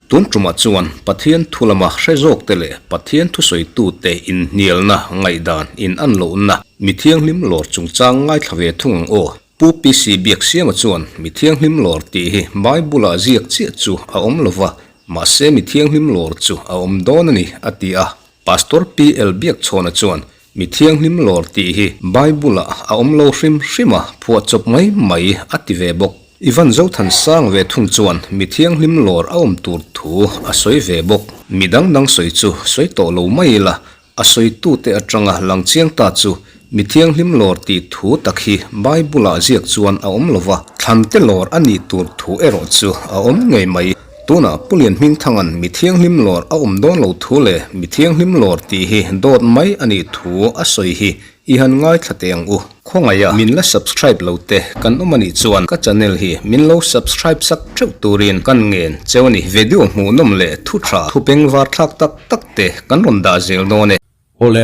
Tun tumah chuan Pathian thu lama hre zawkte leh Pathian thusawitute inhnialna ngaihdan in an lohna mi thianghlim lawr chungchang ngaithla ve thung ang aw. Pu PC Biaksiama chuan mi thianghlim lawr tih hi Bible-ah ziak chiah chu a awm lova, mahse mi thianghlim lawr chu a awm dawn a ni a ti a. Pastor PL Biakchhawna chuan mi thianghlim lawr tih hi Bible-ah a awm lo hrim hrim a, phuahchawp mai mai a ti ve bawk. Ivan Zothan sang ve thung chuan mi thianghlim lawr a awm tur thu a sawi ve bawk. Mi dang dang sawi chu sawi tawh lo mai ila, a sawitute atanga lang chiang ta chu mi thianghlim lawr tih thu tak hi Bible-ah ziak chuan a awm lo va, thlante lawr a nih tur thu erawh chu a awm ngei mai. Tunah Pu Lian Hmingthanga'n mi thianghlim lawr a awm dawn lo thu leh mi thianghlim lawr tih hi dawt mai a nih thu a sawi hi i han ngaithla teh ang u. Khawngaih a, min la subscribe lo te kan awm a nih chuan ka channel hi min lo subscribe sak theuh turin kan ngen cheu a ni. Video hmuhnawm leh thu tha thu peng var thlak tak tak te kan rawn dah zel dawn e. Awle,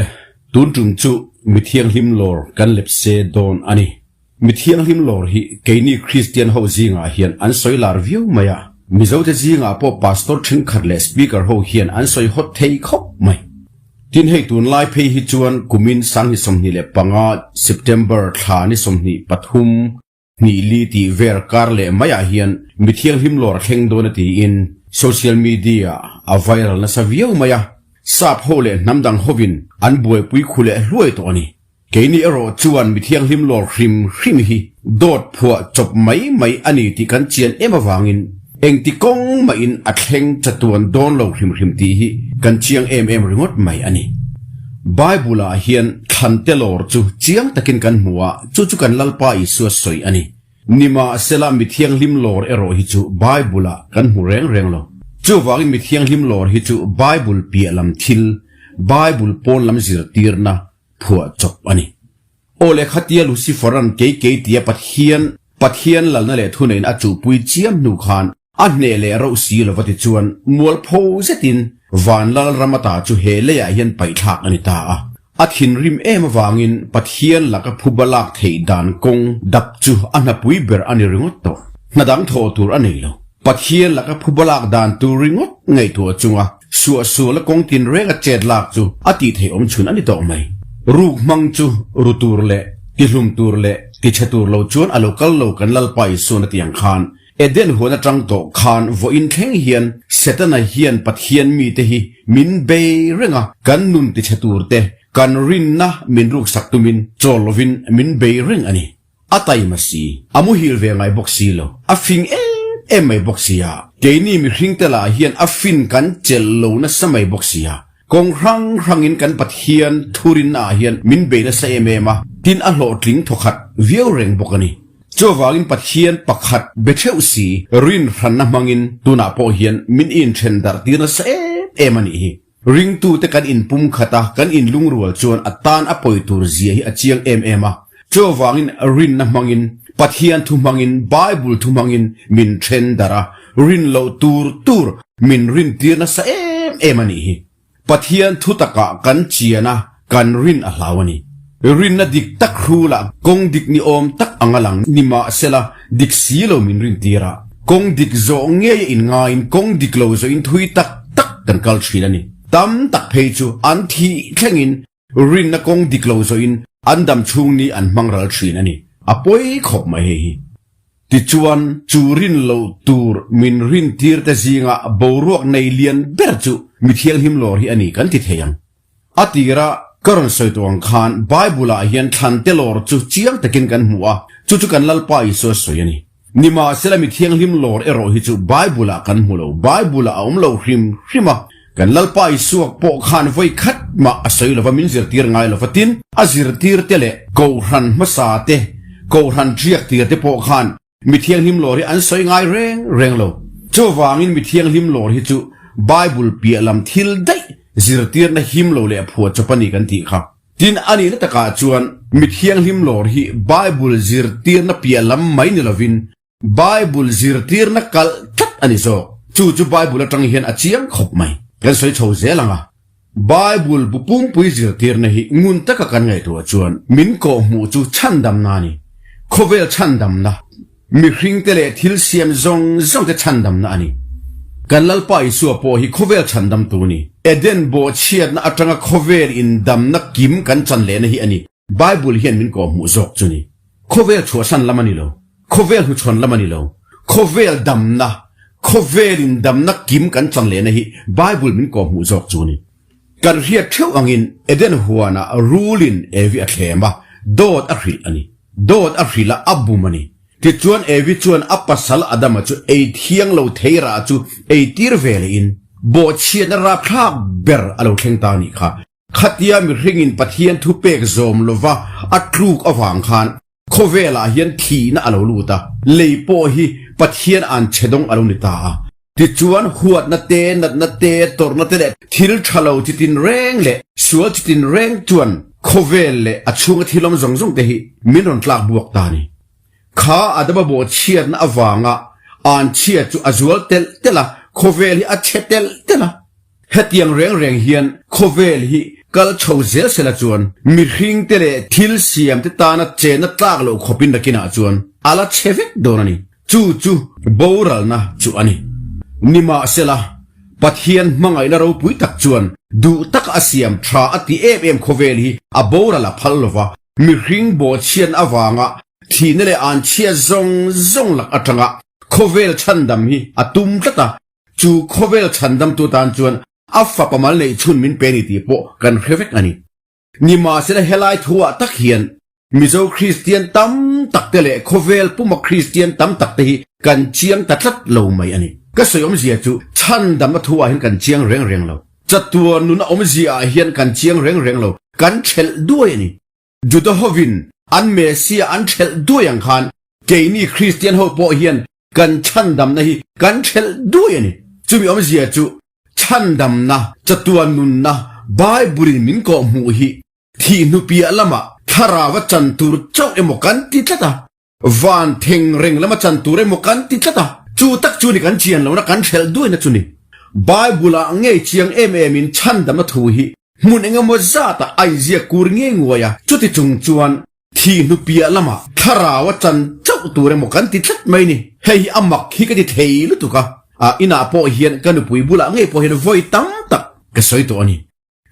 tun tum chu mi thianghlim lawr kan lep se dawn a ni. Mi thianghlim lawr hi keini Kristian ho zingah hian an sawi lar viau mai a, Mizote zingah pawh Pastor thenkhat leh Speaker ho hian an sawi hawt thei khawp mai. Tin hei tunlai phei hi chuan kumin 2025 September thla ni 23 hnih li tih vel kar leh maiah hian mi thianghlim lawr a thleng dawn a tiin social media a viral nasa viau mai a, sap ho leh hnam dang hovin an buaipui khu leh hluai tawh a ni. Keini erawh chuan mi thianghlim lawr hrim hrim hi dawt phuah chawp mai mai a ni tih kan chian em avangin engti kawng mahin a thleng chatuan dawn lo hrim hrim tih hi kan chiang em em ringawt mai a ni. Bible-ah hian thlante lawr chu chiang takin kan hmu a, chu chu kan Lalpa Isua sawi a ni. Nimahsela mi thianghlim lawr erawh hi chu Bible-ah kan hmu reng reng lo. Chuvangin mi thianghlim lawr hi chu Bible piah lam thil, Bible pawn lam zirtirna, phuah chawp a ni. Aw le khatia Lucifer-a'n kei kei tia Pathian, Pathian lalna leh thunein a chuhpui chiam hnu khan a hneh leh rauh si lova tichuan mualpho zetin van lal ram ata chu he leiah hian paihthlak a ni ta a. A thinrim em avangin Pathian laka phuba lak theih dan kawng dap chu a hnapui ber a ni ringawt tawh. Hna dang thawh tur a nei lo. Pathian laka phuba lak dan tur ringawt ngaihtuah chunga Suahsuala kawng tinreng a chet lak chu a tih theih awm chhun a ni tawh mai. Ruk hmang chu ru tur leh tihlum tur leh tichhe tur lo chuan a lo kal lo kan Lalpa Isuan a ti ang khan Eden huan atang tawh khan vawiin thleng hian Setana hian Pathian mite hi min bei reng a, kan nun tichhe tur te kan rinna min ruksak tumin chawl lovin min bei reng a ni. A taima si, a muhil ve ngai bawk si lo, a fing em em mai bawk si a, keini mihring te lah hian a fin kan chelh lo nasa mai bawk si a, kawng hrang hrangin kan Pathian thurinna ah hian min bei nasa em em a, tin a hlawhtling thawkhat viau reng bawk a ni. Chuvangin Pathian pakhat be theuh si, rin hranna hmangin tunah pawh hian min inthen darh tir nasa em em a nih hi. Ringtute kan inpum khat a, kan inlungrual chuan a tan a pawi tur zia hi a chiang em em a. Chuvangin rinna hmangin, Pathian thu hmangin, Bible thu hmangin min then darh a, rin loh tur tur min rintir nasa em em a nih hi. Pathian thu takah kan chian a, kan rin a hlau a ni. Rinna dik tak hrulah kawng dik ni awm tak anga lang ni mahsela dik si lo min rintir a, kawng dik zawh ngei a inngaiin kawng dik lo zawhin thui tak tak kan kal thin a ni. Tam tak phei chu an thih thlengin rinna kawng dik lo zawhin an dam chhung ni an hmang ral thin a ni. A pawi khawp mai hei hi. Tichuan, chu rin loh tur min rintir te zinga boruak nei lian ber chu mi thianghlim lawr hi a ni kan ti thei ang. A tira ka rawn sawi tawh ang khan Bible-ah hian thlan te lawr chu chiang takin kan hmu a, chu chu kan Lalpa Isua sawi a ni. Nimahsela mi thianghlim lawr erawh hi chu Bible-ah kan hmu lo, Bible-ah a awm lo hrim hrim a. Kan Lalpa Isua pawh khan vawi khat mah a sawi lova min zirtir ngai lova tin, a zirtir te leh Kohhran hmasa te, Kohhran ṭiak tir te pawh khan Mi thianghlim lawr hi an sawi ngai reng reng lo. Chuvangin mi thianghlim lawr hi chu Bible piah lam thil daih zirtirna him lo leh phuah chawp a ni kan tih kha. Tin, a nihna takah chuan mi thianghlim lawr hi Bible zirtirna piah lam mai ni lovin Bible zirtirna kalh tlat a ni zawk. Chu chu Bible atang hian a chiang khawp mai. Kan sawi chho zel ang a. Bible bu pumpui zirtirna hi ngun taka kan ngaihtuah chuan min kawhhmuh chu chhandamna a ni. Khawvel chhandamna, mihringte leh thil siam zawng zawngte chhandamna a ni. Kan Lalpa Isua pawh hi khawvel chhandamtu a ni. Eden bawhchhiatna atanga khawvel indamna kim kan chan lehna hi a ni. Bible hian min kawhhmuh zawk chu ni. Khawvel chhuahsan lam a ni lo. Khawvel hnuchhawn lam a ni lo. Khawvel damna, khawvel indamna kim kan chan lehna hi Bible min kawhhmuh zawk chu ni. Kan hriat theuh angin Eden huanah rulin Evi a thlem a, dawt a hrilh a ni. Dawt a hrilh a, a bum a ni. Tichuan Evi chuan a pasal Adama chu ei thiang lo thei rah chu ei tir ve lehin bawhchhiatna rapthlak ber a lo thleng ta a nih kha. Khatia mihringin Pathian thupek zawm lova a tluk avang khan Khawvelah hian thihna a lo lut a, lei pawh hi Pathian an che dawng a lo ni ta a. Tichuan, huatna te, natna te, tawrhna te leh thil tha lo chi tinreng leh sual chi tinreng chuan khawvel leh a chhunga thil awm zawng zawng te hi min rawn tlak buak ta a ni. Kha Adama bawhchhiatna avanga an chhia chu a zual telh telh a, khawvel hi a chhe telh telh a. Hetiang reng reng hian khawvel hi kal chho zel sela chuan mihringte leh thil siamte tana chenna tlak loh khawpin nakinah chuan a la chhe vek dawn a ni. Chu chu boralna chu a ni. Nimahsela, Pathian hmangaihna ropui tak chuan duh taka a siam tha a ti em em khawvel hi a boral a phal lova, mihring bawhchhiatna avanga thihna leh anchhia zawng zawng lak atanga khawvel chhandam hi a tum tlat a, Chu khawvel chhandamtu tan chuan a fapa mal neih chhun min pe ni tih pawh kan hre vek a ni. Nimahsela helai thuah tak hian Mizo Kristian tam tak te leh khawvel puma Kristian tam tak te hi kan chiang ta tlat lo mai a ni. Ka sawi awmzia chu chhandamna thuah hian kan chiang reng reng lo. Chatuan nuna awmzia ah hian kan chiang reng reng lo, kan thelh duai a ni. Juda hovin an Messiah an thelh duai ang khan keini Kristian ho pawh hian kan chhandamna hi kan thelh duai a ni. Chumi awmzia chu chhandamna, chatuan nunna, Bible-in min kawhhmuh hi thih hnupiah lamah thlarau a chan tur chauh emaw kan ti tlat a, van theng reng lama chan tur emaw kan ti tlat a, chu tak chu ni kan chian lohna kan thelh duaina chu ni. Bible-ah ngei chiang em emin chhandamna thu hi hmun engemaw zatah a inziak kur ngei nguai a, chuti chung chuan Thih hnu piah lamah thlarau a chan chauh tur emaw kan ti tlat mai ni. Hei hi a mak hi ka ti thei lutuk a, a inah pawh hian ka nupui bulah ngei pawh hian vawi tam tak ka sawi tawh a ni.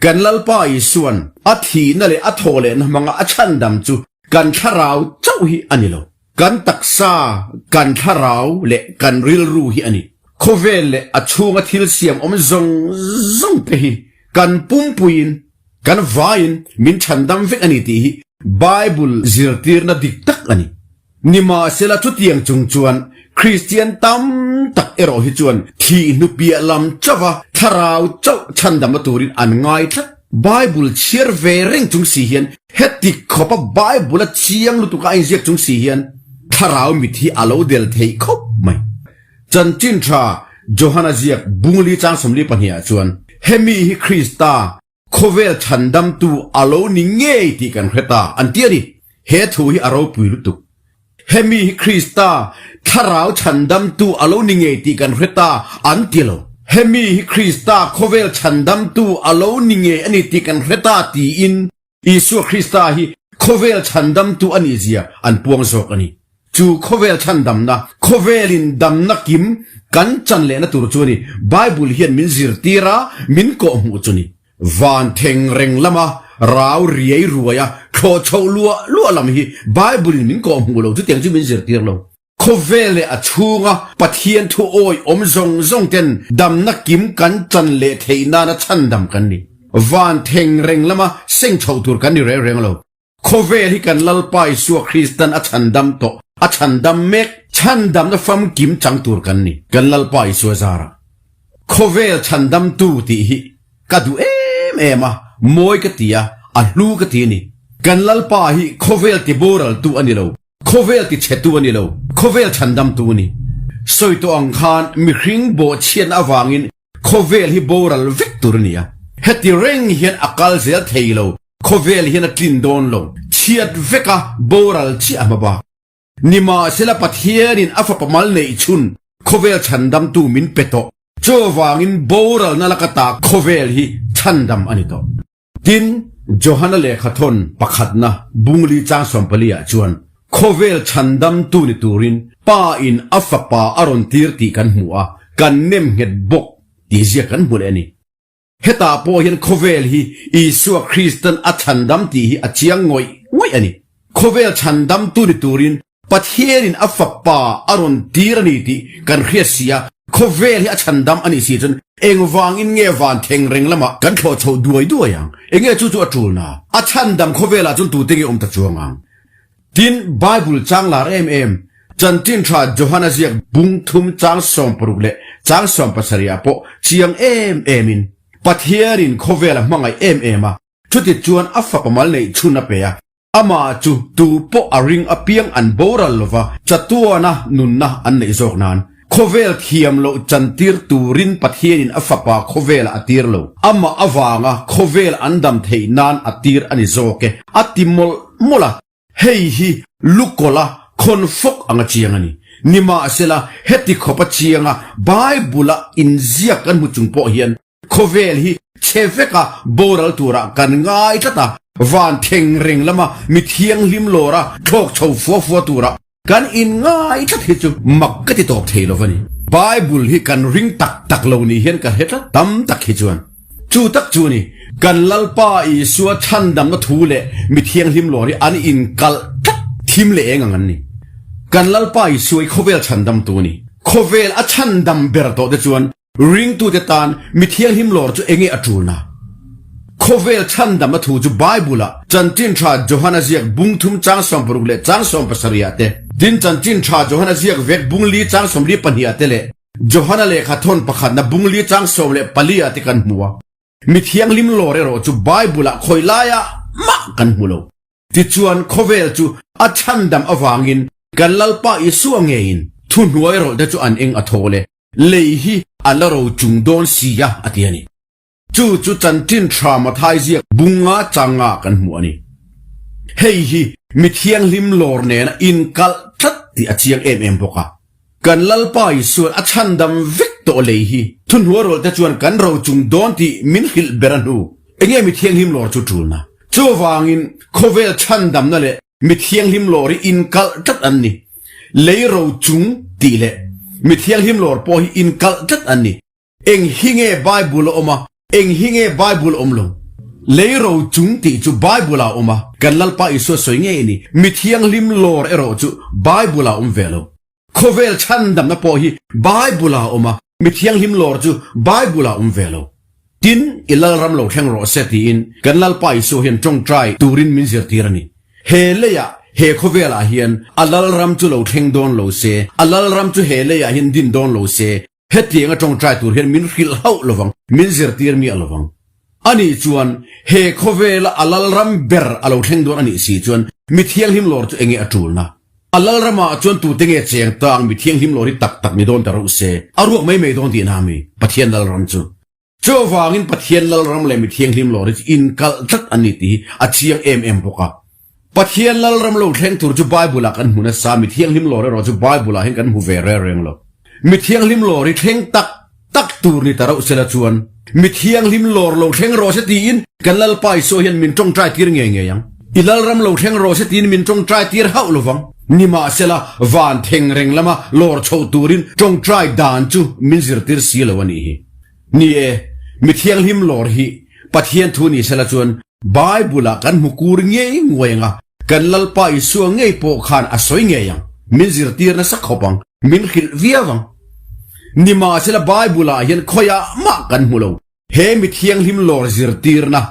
Kan Lalpa Isuan a thihna leh a thawh lehna hmanga a chhandam chu kan thlarau chauh hi a ni lo. Kan taksa, kan thlarau leh kan rilru hi a ni. Khawvel leh a chhunga thil siam awm zawng zawng te hi kan pumpuiin Kan vaiin min chhandam vek a ni tih hi Bible zirtirna dik tak a ni. Nimahsela chutiang chung chuan Kristian tam tak erawh hi chuan thih hnu piah lam chauha thlarau chauh chhandamna turin an ngai tlat. Bible chhiar ve reng chung si hian heti khawpa Bible a chiang lutuka a inziak chung si hian thlarau mit hi a lo del theih khawp mai. Chanchin tha Johana ziak Bungli chang 42 ah chuan hemi hi Krista Khawvel chhandamtu a lo ni ngei tih kan hre ta an ti a ni. He thu hi a ropui lutuk. Hemi hi Krista thlarau chhandamtu a lo ni ngei tih kan hre ta an ti lo. Hemi hi Krista khawvel chhandamtu a lo ni ngei a ni tih kan hre ta tiin Isua Krista hi khawvel chhandamtu a nih zia an puang zawk a ni. Chu khawvel chhandamna, khawvelin damna kim kan chan lehna tur chu a ni. Bible hian min zirtir a, min kawhhmuh chu ni. Van theng reng lama rau riai ruai a thlawh chhoh luah luah lam hi Bible in min kawhhmuh lo, chutiang chu min zirtir lo. Khawvel leh a chhunga Pathian thu awi awm zawng zawng ten damna kim kan chan leh theih nana chhandam kan ni. Van theng reng lama seng chhoh tur kan ni reng reng lo. Khawvel hi kan Lalpa Isua Kristan a chhandam tawh, a chhandam mek, chhandamna famkim chang tur kan ni, kan Lalpa Isua zarah. Khawvel chhandamtu tih hi ka duh em em a, mawi ka ti a, a hlu ka ti a ni. Kan Lalpa hi khawvel tiboraltu a ni lo, Khawvel tichhetu a ni lo, khawvel chhandamtu a ni. Sawi tawh ang khan mihring bawhchhiatna avangin khawvel hi boral vek tur a ni a. Heti reng hian a kal zel thei lo, khawvel hian a tlin dawn lo, chhiat veka boral chiah a hma bak. Nimahsela Pathianin a fapa mal neih chhun khawvel chhandamtu min pe tawh. Chuvangin boralna laka ta khawvel hi chhandam a ni tawh. Tin, Johana lehkhathawn pakhatna bungli chang 14 ah chuan. Khawvel chhandamtu ni turin Pa in a Fapa a rawn tir tih kan hmu a, kan nem nghet bawk tih ziak kan hmu leh a ni. Hetah pawh hian khawvel hi Isua Kristan a chhandam tih hi a chiang ngawih ngawih a ni. Khawvel chhandamtu ni turin Pathianin a Fapa a rawn tir a ni tih kan hriat si a, khawvel hi a chhandam a nih si chuan engvangin nge van theng reng lamah kan thlawh chhoh duai duai ang? Enge chu chu a tulna? A chhandam khawvelah chuan tute nge awm ta chuang ang? Tin, Bible chang lar em em, Chanchin Tha Johana ziak bung thum chang 60 leh chang 70 ah pawh chiang em emin Pathianin khawvel a hmangaih em em a, chuti chuan a Fapa mal neih chhun a pe a, Amah chu tu pawh a ring apiang an boral lova, chatuana nunna an neih zawk nan. Khawvel thiam loh chantir turin Pathianin a Fapa khawvelah a tir lo. Amah avanga khawvel an dam theih nan a tir a ni zawk e, a ti mawlh mawlh a. Hei hi lukawlh a khawn fawk anga chiang a ni. Nimahsela, heti khawpa chianga Bible-a inziak kan hmu chung pawh hian Khawvel hi chhe veka boral turah kan ngai tlat a, van thleng reng lama mi thianghlim lawra thlawk chho fua fua turah kan inngai tlat hi chu mak ka ti tawp thei lo a ni. Bible hi kan ring tak tak lo ni hian ka hre tlat tam tak hi chuan. Chu tak chu ni, kan Lalpa Isua chhandamna thu leh mi thianghlim lawr hi an inkalh tlat thim leh eng ang an ni. Kan Lalpa Isua hi khawvel chhandamtu a ni. Khawvel a chhandam ber tawh te chuan Ringtute tan mi thianghlim lawr chu enge a tulna? Khawvel chhandamna thu chu Bible-ah Chanchin Tha Johana ziak bung thum chang 60 leh chang 70 ah te, tin Chanchin Tha Johana ziak vek bung li chang 42 ah te leh Johana lehkha thawn pakhatna bung li chang 14 ah te kan hmu a. Mi thianghlim lawr erawh chu Bible-ah khawi laiah mah kan hmu lo. Tichuan khawvel chu a chhandam avangin kan Lalpa Isua ngeiin thuhnuai rawlhte chu an eng a thawl e. Lei hi a la ro chung dawn si a, a ti a ni. Chu chu chanchin tha Mathai ziak bunga changa kan hmu a ni. Hei hi mi thianghlim lawr nena inkalh tlat tih a chiang em em bawk a. Kan Lalpa Isuan a chhandam vek tawh lei hi thuhnuai rawlhte chuan kan ro chung dawn tih min hrilh ber a hnu. Enge mi thianghlim lawr chu tulna? Chuvangin khawvel chhandamna leh Mi thianghlim lawr hi inkalh tlat an ni. Lei ro chung tih leh mi thianghlim lawr pawh hi inkalh tlat an ni. Eng hi nge Bible a awm a, eng hi nge Bible a awm lo? Lei ro chung tih chu Bible ah a awm a, kan Lalpa Isua sawi ngei a ni. Mi thianghlim lawr erawh chu Bible ah a awm ve lo. Khawvel chhandamna pawh hi Bible ah a awm a, mi thianghlim lawr chu Bible ah a awm ve lo. Tin, i Lalram lo thleng rawh se tiin kan Lalpa Isua hian tawngtai turin min zirtir a ni. He leiah, he khawvelah hian a Lalram chu lo thleng dawn lo se, a Lalram chu he leiah hian din dawn lo se, Hetianga tawngtai tur hian min hrilh hauh lovang, min zirtir miah lovang. Anih chuan he khawvela a lalram ber a lo thleng dawn anih si chuan mi thianghlim lawr chu enge a tulna? A lalramah chuan tute nge cheng tang mi thianghlim lawr hi tak tak ni dawn ta reuh se, a ruak mai mai dawn tihna mi Pathian lalram chu. Chuvangin Pathian Lalram leh mi thianghlim lawr hi chu inkalh tlat an ni tih hi a chiang em em bawk a. Pathian Lalram lo thleng tur chu Bible-ah kan hmu nasa, mi thianghlim lawr erawh chu Bible-ah hian kan hmu ve reng reng lo. Mi thianghlim lawr hi thleng tak tak tur ni ta reuh sela chuan mi thianghlim lawr lo thleng rawh se tiin kan Lalpa Isua hian min tawngtai tir ngei ngei ang. I Lalram lo thleng rawh se tiin min tawngtai tir hauh lovang. Nimahsela, van theng reng lama lawr chhoh turin tawngtai dan chu min zirtir si lo a nih hi. Ni e, mi thianghlim lawr hi Pathian thu ni sela chuan Bible-ah kan hmu kur ngei nguai ang a, kan Lalpa Isua ngei pawh khan a sawi ngei ang, min zirtir nasa khawp ang, min hrilh viau ang. Nimahsela Bible-ah hian khawiah mah kan hmu lo. He mi thianghlim lawr zirtirna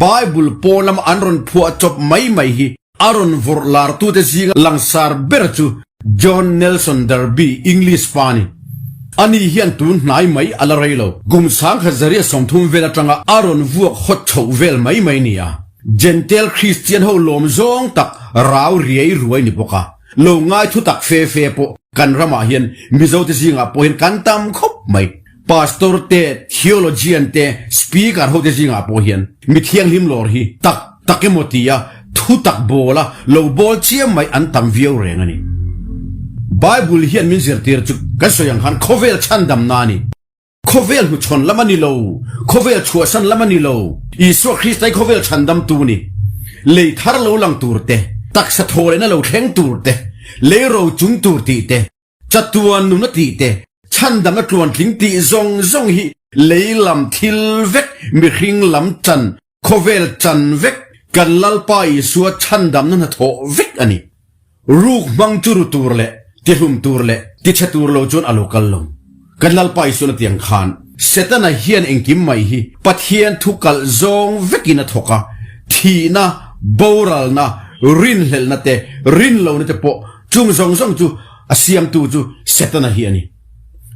Bible pawn lama an rawn phuah chawp mai mai hi a rawn vawrh lartute zinga langsar ber chu John Nelson Darby, English pa a ni. Ani hian tun hnai mai a la rei lo. Kum 1030 vel atanga a rawn vuak hawt chhoh vel mai mai ni a. Gentile Christian ho lawm zawng tak rau riai ruai ni bawk a. Lo ngai thu tak fe fe pawh kan ramah hian Mizote zingah pawh hian kan tam khawp mai. Pastor te, theologian te, speaker ho te zingah pawh hian mi thianghlim lawr hi tak tak emaw tia thu tak bawl a lo bawl chiam mai an tam viau reng a ni. Bible hian min zirtir chu kan sawi ang khan khawvel chhandamna a ni. Khawvel hnuchhawn lam a ni lo, khawvel chhuahsan lam a ni lo. Isua Krista hi khawvel chhandamtu a ni. Lei thar lo lang tur te. Taksa thawhlehna lo thleng tur te, lei ro chung tur tih te, chatuan nuna tih te, chhandamna tluantling tih zawng zawng hi lei lam thil vek, mihring lam chan, khawvel chan vek, kan Lalpa Isua chhandamna hnathawh vek a ni. Ruk hmang chu ru tur leh tihlum tur leh tichhe tur lo chuan a lo kal lo. Kan Lalpa Isuan a ti ang khan, Setana hian engkim mai hi Pathian thu kalh zawng vekin a thawk a, thihna, boralna, rinhlelhna te, rinlohna te pawh chung zawng zawng chu a siamtu chu Setana hi a ni.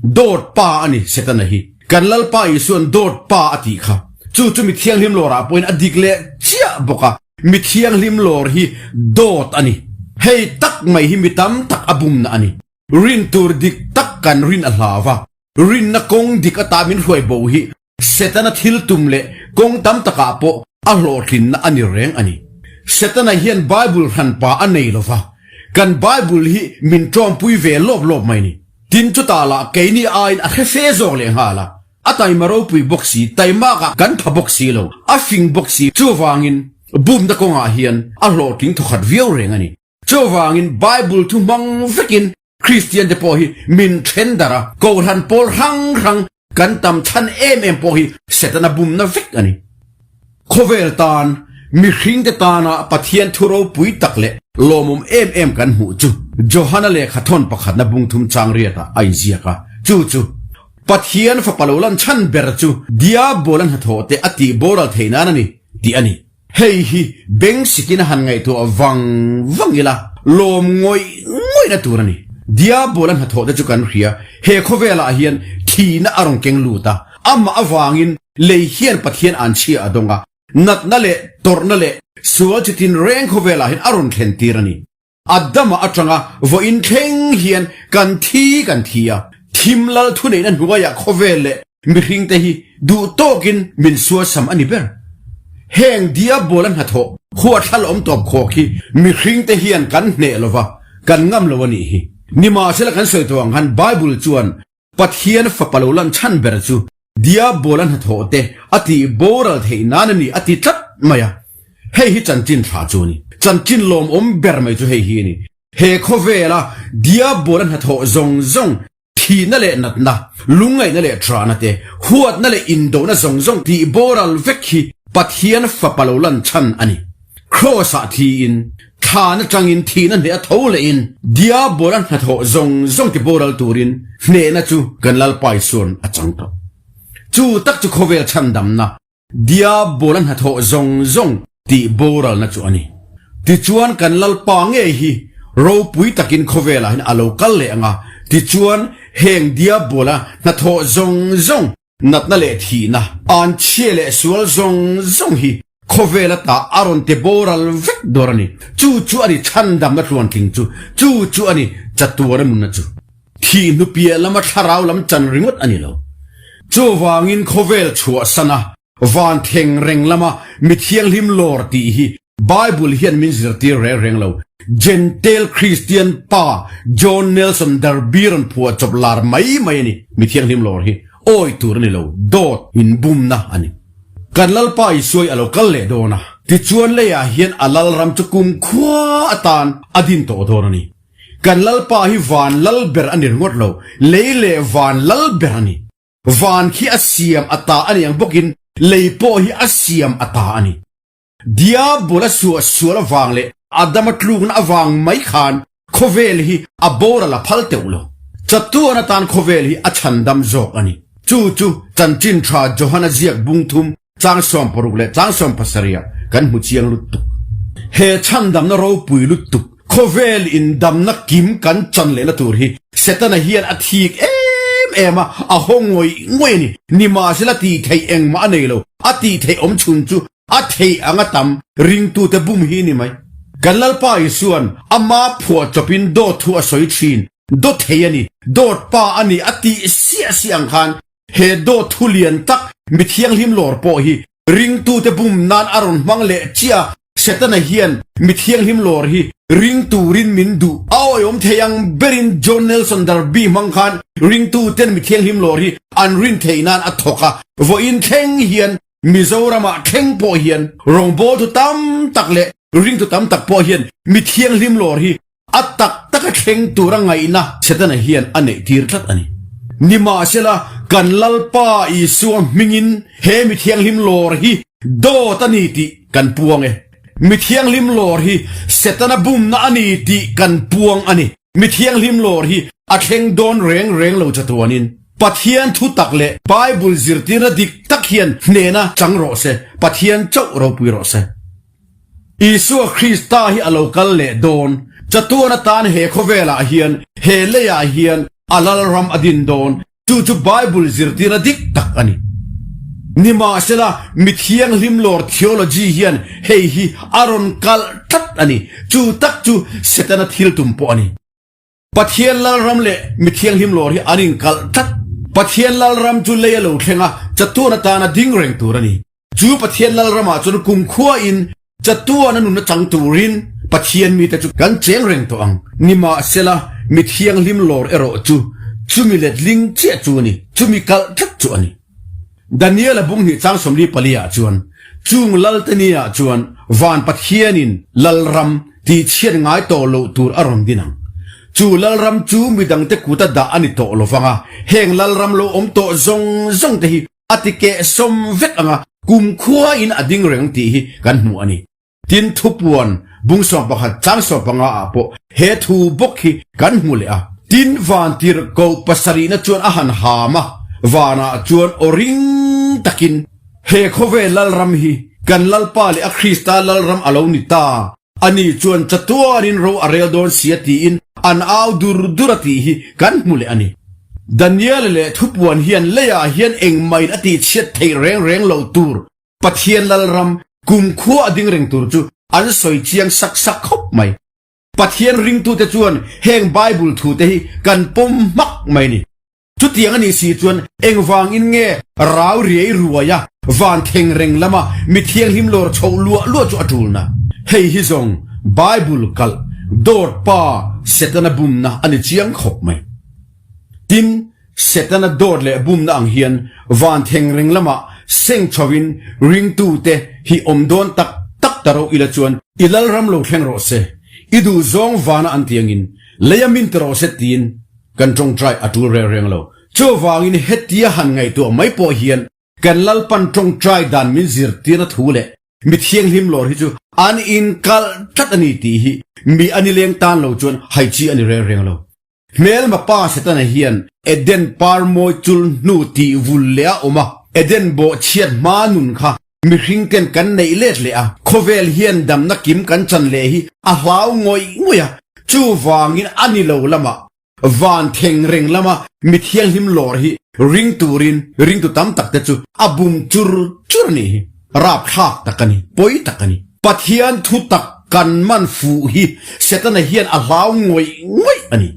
Dawt pa a ni Setana hi. Kan Lalpa Isuan dawt pa a tih kha. Chu chu mi thianghlim lawrah pawhin a dik leh chiah bawk a. Mi thianghlim lawr hi dawt a ni. Hei tak mai hi mi tam tak a bumna a ni. Rin tur dik tak kan rin a hlau a, rinna kawng dik ata min hruai bo hi Setana thil tum leh kawng tam takah pawh a hlawhtlinna a ni reng a ni. Setana hian Bible hranpa a nei lo va, kan Bible hi min ṭawmpui ve lawp lawp mai ni. Tin chutah lah keini aiin a hre fe zawk lehnghal a. A taima ropui bawk si, taimak ah kan pha bawk si lo, a fing bawk si, chuvangin bumna kawngah hian a hlawhtling thawkhat viau reng a ni. Chuvangin Bible thu hmang vekin Kristian te pawh hi min then darh a, Kohhran pawl hrang hrang kan tam chhan em em pawh hi Setana bumna vek a ni. Khawvel tan, mihringte tana Pathian thu ropui tak leh lawmawm em em kan hmuh chu Johana lehkha thawn pakhatna bungthum chang riatah a inziak a, chu chu, Pathian fapa lo lan chhan ber chu Diabola hnathawh te a tih boral theih nan a ni, tih a ni. Hei hi beng sikin a han ngaihtuah vang vang ila, lawm ngawih ngawihna tur a ni. Diabola hnathawh te chu kan hria, he khawvelah hian thihna a rawn keng lut a, amah avangin lei hian Pathian anchhia a dawng a, natna leh tawrhna leh sual chi tinreng khawvelah hian a rawn thlen tir a ni. Adama atanga vawiin thleng hian kan thi kan thi a, thim lal thuneihna hnuaiah khawvel leh mihringte hi duh tawkin min sualsam a ni ber. Heng Diabola hnathawh huathla awm tawp khawk hi mihringte hian kan hneh lova, kan ngam lo a nih hi. Nimahsela kan sawi tawh ang khan Bible chuan Pathian fapa lo lan chhan ber chu Diabola hnathawh te a tih boral theih nan a ni a ti tlat mai a. Hei hi chanchin tha chu a ni. Chanchin lawmawm ber mai chu hei hi a ni. He khawvela Diabola hnathawh zawng zawng, thihna leh natna, lungngaihna leh ṭahna te, huatna leh indohna zawng zawng tih boral vek hi Pathian fapa lo lan chhan a ni. Kraws-ah thiin, thlan atangin thihna hneh a tho lehin Diabola hnathawh zawng zawng ti boral turin hnehna chu kan Lalpa Isua'n a chang tawh. Chu tak chu khawvel chhandamna, Diabola hnathawh zawng zawng tih boralna chu a ni. Tichuan kan Lalpa ngei hi ropui takin khawvelah hian a lo kal leh ang a, tichuan heng Diabola hnathawh zawng zawng Natna leh thihna, anchhia leh sual zawng zawng hi khawvel ata a rawn ti boral vek dawr a ni. Chu chu a ni chhandamna tluantling chu, chu chu a ni chatuana nunna chu. Thih hnu piah lama thlarau lam chan ringawt a ni lo. Chuvangin khawvel chhuahsana van thleng reng lama mi thianghlim lawr tih hi Bible hian min zirtir reng reng lo. Gentile Kristian pa John Nelson Darby rawn phuah chawp lar mai mai a ni. Mi thianghlim lawr hi awi tur a ni lo, dawt inbumna a ni. Kan Lalpa Isuai a lo kal leh dawn a, tichuan leiah hian a Lalram chu kumkhua atan a din tawh dawn a ni. Kan Lalpa hi van lal ber a ni ringawt lo, lei leh van lal ber a ni. Van khi a siam a ta a ni ang bawkin lei pawh hi a siam a ta a ni. Diabol a suah sual avang leh Adama tlukna avang mai khan khawvel hi a boral a phal teuh lo. Chatuan atan khawvel hi a chhandam zawk a ni. Chu chu Chanchin Tha Johana ziak bung thum chang 60 leh chang 70 ah kan hmu chiang lutuk. He chhandamna ropui lutuk, khawvel indamna kim kan chan lehna tur hi Setana hian a thik em em a, a haw ngawih ngawih a ni. Nimahsela tih theih engmah a nei lo. A tih theih awm chhun chu A theih ang a tam ringtute bum hi ni mai. Kan Lalpa Isua'n ama phuah chawpin dawt thu a sawi thin, dawt thei a ni, dawt pa a ni a tih siah siah ang khan he dawt thu lian tak mi thianghlim lawr pawh hi ringtute bum nan a rawn hmang leh chiah a, Setana hian mi thianghlim lawr hi ring turin min duh. A awihawm thei ang berin John Nelson Darby hmang khan ringtuten mi thianghlim lawr hi an rin theih nan a thawk a, vawiin thleng hian Mizoramah thleng pawh hian rawngbawltu tam tak leh. Ringtu tam tak pawh hian mi thianghlim lawr hi a tak taka thleng tura ngaihna Setana hian a neih tir tlat a ni. Nimahsela, kan Lalpa Isua hmingin he mi thianghlim lawr hi dawt a ni tih kan puang e. Mi thianghlim lawr hi Setana bumna a ni tih kan puang a ni. Mi thianghlim lawr hi a thleng dawn reng reng lo chatuanin Pathian thu tak leh Bible zirtirna dik tak hian hnena chang rawh se, Pathian chauh ropui rawh se. Isua Krista hi a lo kal leh dawn chatuan atan he khawvelah hian he leiah hian a lalram a din dawn Chu chu Bible zirtirna dik tak a ni. Nimahsela, mi thianghlim lawr theology hian hei hi a rawn kalh tlat a ni. Chu tak chu Setana thil tum pawh a ni. Pathian Lalram leh mi thianghlim lawr hi an inkalh tlat. Pathian Lalram chu lei a lo thleng a, chatuan atana ding reng tur a ni. Chu Pathian Lalramah chuan kumkhuain chatuan a nunna chang turin Pathian mite chu kan cheng reng tawh ang. Nimahsela, mi thianghlim lawr erawh chu chumi letling chiah chu a ni, chumi kalh tlat chu a ni. Daniel-a bung hnih chang 44 ah chuan, Chung Lalte ni-ah chuan van Pathianin Lalram tihchhiat ngai tawh loh tur a rawn din ang. Chu Lalram chu midangte kuta dah a ni tawh lovang a, heng Lalram lo awm tawh zawng zawngte hi A ti keh sawm vek anga kumkhua in a ding reng tih hi kan hmu a ni. Tin, thupuan bung 11 chang 15 ah pawh he thu bawk hi kan hmu leh a. Tin, vantir ko pasarihna chuan a han ham a, vanah chuan aw ring takin, He khawvel Lalram hi kan Lalpa leh a Krista Lalram a lo ni ta, Ani chuan chatuanin ro a rel dawn sia tiin an au dur dur a tih hi kan hmu leh a ni. Daniel leh thupuan hian leiah hian engmahin a tihchhiat theih reng reng loh tur Pathian Lalram kumkhua a ding reng tur chu an sawi chiang sak sak khawp mai. Pathian ringtute chuan heng Bible thute hi kan pawm hmak mai ni. Chutiang a nih si chuan engvangin nge rau riai ruaia van thleng reng lama mi thianghlim lawr chhoh luah luah chu a tulna? Hei hi zawng Bible kalh dawt pa Setana bumna a ni chiang khawp mai. Tin, Setana dawt leh bumna ang hian van thleng reng lamah seng chhovin ringtute hi awm dawn tak tak ta ro ila chuan i lalram lo thleng rawh se, i duhzawng vana an tiangin leia min ti rawh se tiin Kan tawngtai a tul reng reng lo. Chuvangin hetia han ngaihtuah mai pawh hian kan Lalpan tawngtai dan min zirtirna thu leh mi thianghlim lawr hi chu an inkalh tlat a ni tih hi mi a nileng tan lo chuan hai chi a ni reng reng lo. Hmelma pa Setana hian Eden par mawi chul hnu tih vul leh a awm a, Eden bawh chhiat hma nun kha mihring ten kan neih let leh a, khawvel hian damna kim kan chan leh hi a hlau ngawih ngawih a, chuvangin a ni lo lamah van thleng reng lama mi thianghlim lawr hi ring turin ringtu tam tak te chu a bum chur chur a nih hi. Rapthlak tak a ni, pawi tak a ni. Pathian thu tak kan man fuh hi Setana hian a hlau ngawih ngawih a ni.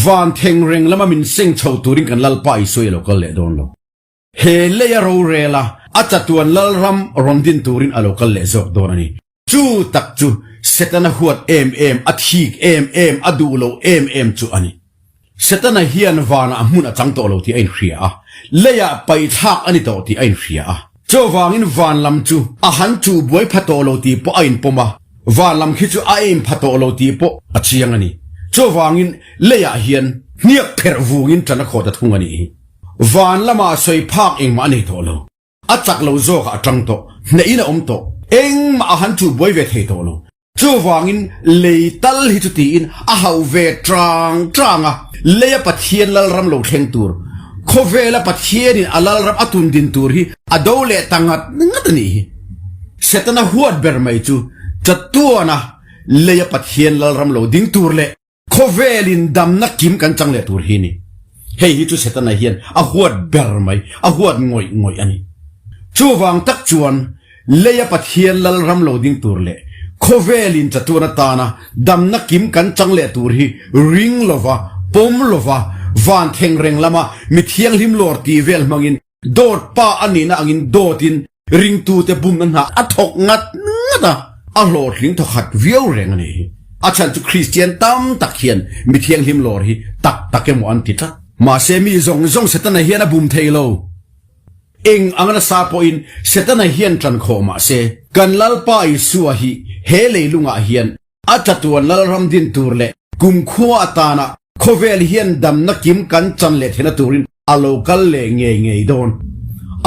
Van thleng reng lama min seng chho turin kan Lalpa Isua i lo kal leh dawn lo. He lei a rorel a, a chatuan Lalram rawn din turin a lo kal leh zawk dawn a ni. Chu tak chu Setana huat em em, a thik em em, a duh lo em em chu a ni. Setana hian vanah hmun a chang tawh lo tih a inhria a, leiah paihthlak a ni tawh tih a inhria a. Chuvangin van lam chu a han chuh buai pha tawh lo tih pawh a inpawm a, van lam khi chu a aim pha tawh lo tih pawh a chiang a ni. Chuvangin leiah hian hniak pherh vungin ṭan a khawh ta thung a nih hi. Van lamah sawi phak engmah a nei tawh lo. A chak lo zawkah a tang tawh, hnehin a awm tawh. Engmah a han chuh buai ve thei tawh lo. Chuvangin lei tal hi chu tiin a hauh ve tang tang a. Leia Pathian Lalram lo thleng tur, khawvela Pathianin a Lalram a tun din tur hi a do leh ta ngat ngat a nih hi. Setana huat ber mai chu chatuana leia Pathian Lalram lo ding tur leh Khawvelin damna kim kan chang leh tur hi ni. Hei hi chu Setana hian a huat ber mai, a huat ngawih ngawih a ni. Chuvang tak chuan leia Pathian Lalram lo ding tur leh khawvelin chatuan atana damna kim kan chang leh tur hi ring lova, pawm lova, van thleng reng lama mi thianghlim lawr tih vel hmangin Dawt pa a nihna angin dawtin ringtute bumna hna a thawk ngat ngat a, a hlawhtling thawkhat viau reng a ni hi. A chhan chu Kristian tam tak hian mi thianghlim lawr hi tak tak emaw an ti tlat. Mahse mi zawng zawng Setana hian a bum thei lo. Eng ang nasa pawhin Setana hian ṭan khawh mahse. Kan Lalpa Isua hi he leilungah hian a chatuan Lalram din tur leh kumkhua atana khawvel hian damna kim kan chan leh theihna turin a lo kal leh ngei ngei dawn.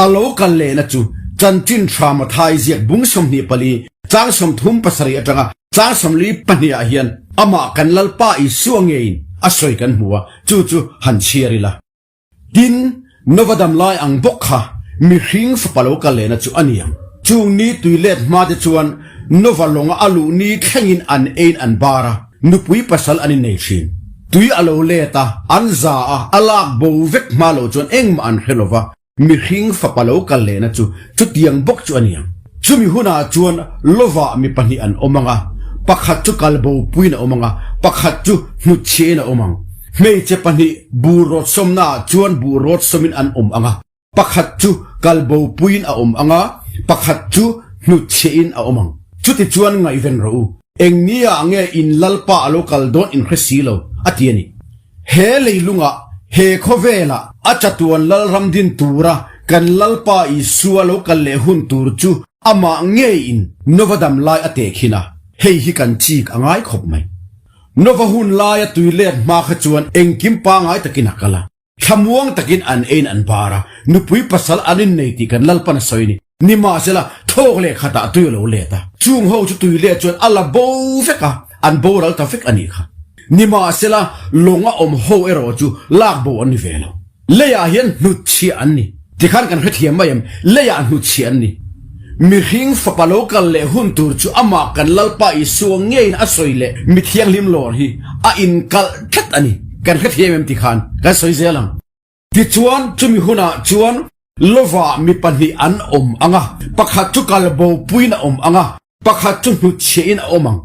A lo kal lehna chu chanchin tha Mathai ziak bung 24 chang 37 atanga chang 42 ah hian amah kan Lalpa Isua ngeiin a sawi kan hmu a, chu chu han chhiar ila. Tin, Nova dam lai ang bawk kha mihring fapa lo kal lehna chu a ni ang. Chung ni tui let hma te chuan Nova lawnga a luh ni thlengin an eiin an bar a, nupui pasal an innei thin. Tui a lo let a, an za a, a lak bo vek hma loh chuan engmah an hre lo va, Mihring fapa lo kal lehna chu chutiang bawk chu a ni ang. Chumi hunah chuan lovah mi pahnih an awm ang a, pakhat chu kal bopuiin a awm ang a, pakhat chu hnutchhiain a awm ang. Hmeichhe pahnih buh rawt sawmnaah chuan buh rawt sawmin an awm ang a, pakhat chu kal bopuiin a awm ang a, pakhat chu hnutchhiain a awm ang. Chutichuan ngaihven rawh u, eng nia nge in Lalpa a lo kal dawn in hre si lo, a ti a ni. He leilungah, he khawvelah a chatuan Lalram din tura kan Lalpa Isua lo kal leh hun tur chu amah ngeiin Nova dam lai a tehkhin a, hei hi kan chik a ngai khawp mai. Nova hun laia tui let hma kha chuan engkim pangai takin a kal a. Thlamuang takin an ein an bar a, nupui pasal an innei tih kan Lalpan a sawi a ni. Nimahsela, thawk leh khatah tui a lo let a, chung ho chu tui let chuan a la bo vek a, an boral ta vek a nih kha. Nimahsela, lawng a awm ho erawh chu lak bo an ni ve lo. Leiah hian hnutchhiah an ni. Tikhan kan hrethiam mai em? Leiah hnutchhiah an ni. Mihring fapa lo kal leh hun tur chu amah kan Lalpa Isua ngeiin a sawi leh mi thianghlim lawr hi a inkalh tlat a ni. Kan hrethiam em tikhan kan sawi zel ang. Tichuan chumi hunah chuan lovah mi pahnih an awm ang a, pakhat chu kal bopuiin a awm ang a, pakhat chu hnutchhiahin a awm ang.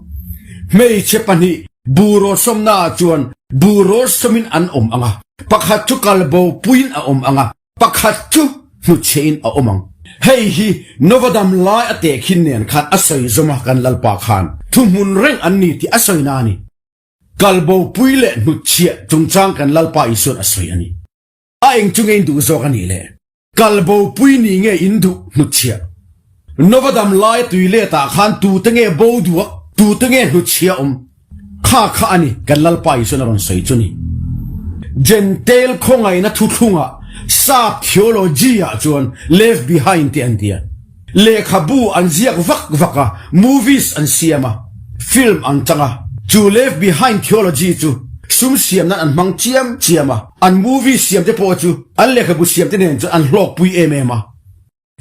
Hmeichhe pahnih buh rawtsawmnaah chuan buh rawtsawmin an awm ang a, pakhat chu kal bopuiin a awm ang a, Pakhat chu hnutchhein a awm ang. Hei hi Nova dam lai a tehkhin nen khan a sawi zawm a, kan Lalpa khan thuhmun reng an ni tih a sawi na a ni. Kalbopui leh hnutchhiah chungchang kan Lalpa Isuan a sawi a ni. A eng chu nge in duh zawk a nih le? Kalbopui ni nge in duh hnutchhiah? Nova dam lai a tui letah khan tute nge bo duak, tute nge hnutchhiah awm? Kha kha a ni, kan Lalpa Isuan a rawn sawi chu ni. Jentail khawngaihna thuthlungah sap theology-ah chuan left behind te an ti a. Lehkhabu an ziak vak vak a, movies an siam a, film an chang a. Chu left behind theology chu sum siam nan an hmang chiam chiam a, an movie siam te pawh chu an lehkhabu siam te nen chuan an hlawkpui em em a.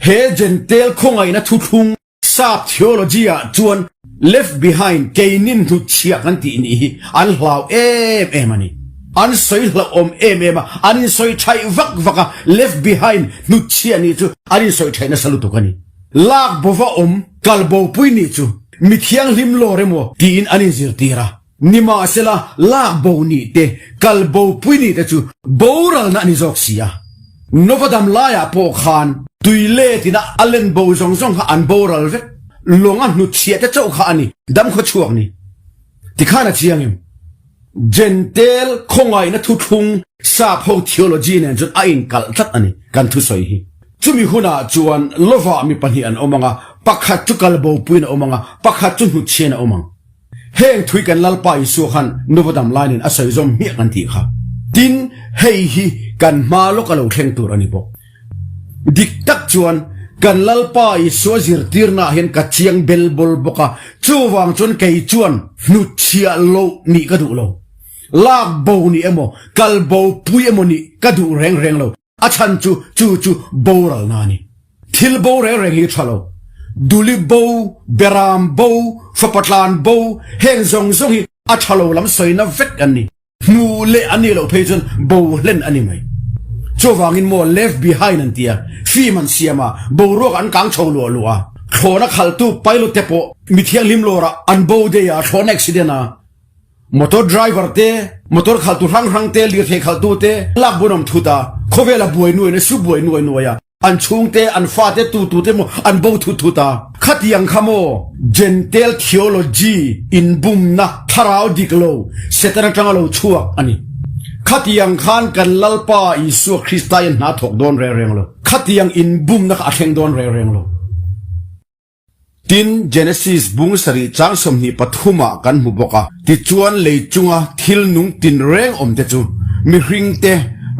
He Jentail khawngaihna thuthlung Sap theology-ah chuan left behind keinin hnutchhiah kan tih nih hi an hlau em em a ni. An sawi hlauhawm em em a, an insawi thaih vak vak a, left behind hnutchhiah nih chu an insawi thaih nasa lutuk a ni. Lak bova awm, kal bopui nih chu mi thianghlim lawr emaw tiin an inzirtir a. Nimahsela, lak bo nih te, kal bo pui nih te chu boralna a ni zawk si a. Nova dam laiah pawh khan tui letin a a len bo zawng zawng kha an boral vek. Lawng a hnutchhiah te chauh kha a ni, dam khaw chhuak ni. Tikhan a chiang em? Jentail khawngaihna thuthlung sap ho theology nen chuan a inkalh tlat a ni, kan thusawi hi. Chumi hunah chuan lovah mi pahnih an awm ang a, pakhat chu kal bo puiin a awm ang a, pakhat chu hnutchhiain a awm ang. Heng thui kan Lalpa Isua khan nuva dam lai nen a sawi zawm hmiah kan tih kha. Tin, hei hi kan hma lawk a lo thleng tur a ni bawk. Dik tak chuan kan Lalpa Isua zirtirnaah hian ka chiang bel bawl bawk a, chuvang chuan kei chuan hnutchhiah loh nih ka duh lo. Lak bo nih emaw, kal bo pui emaw nih ka duh reng reng lo. A chhan chu chu chu boralna a ni. Thil bo reng reng hi tha lo. Duli bo, beram bo, fapatlan bo, heng zawng zawng hi a tha lo lam sawina vek an ni. Hmuh leh an nih loh phei chuan bo hlen a ni mai. Chuvangin maw left behind an ti a, film an siam a, boruak an kang chho luah luah a, thlawhna khalhtu pilot te pawh mi thianghlim lawrah an bo daih a, thlawhna accident a, Motor driver te, motor khaltu hrang hrang te, lirthei khaltu te lak bun awm thut a, khawvel a buai nuai in a su buai nuai nuai a, an chhung te, an fa te, tu tu te maw an bo thut thut a. Khatiang kha maw Gentile theology inbumna thlarau dik lo Satan atanga lo chhuak a ni. Khatiang khan kan Lalpa Isua Krista hian hna thawk dawn reng reng lo. Khatiang inbumna kha a thleng dawn reng reng lo. Tin, Genesis bung sarih chang 23 ah kan hmu bawk a, tichuan lei chunga thil nung tinreng awmte chu mihring te,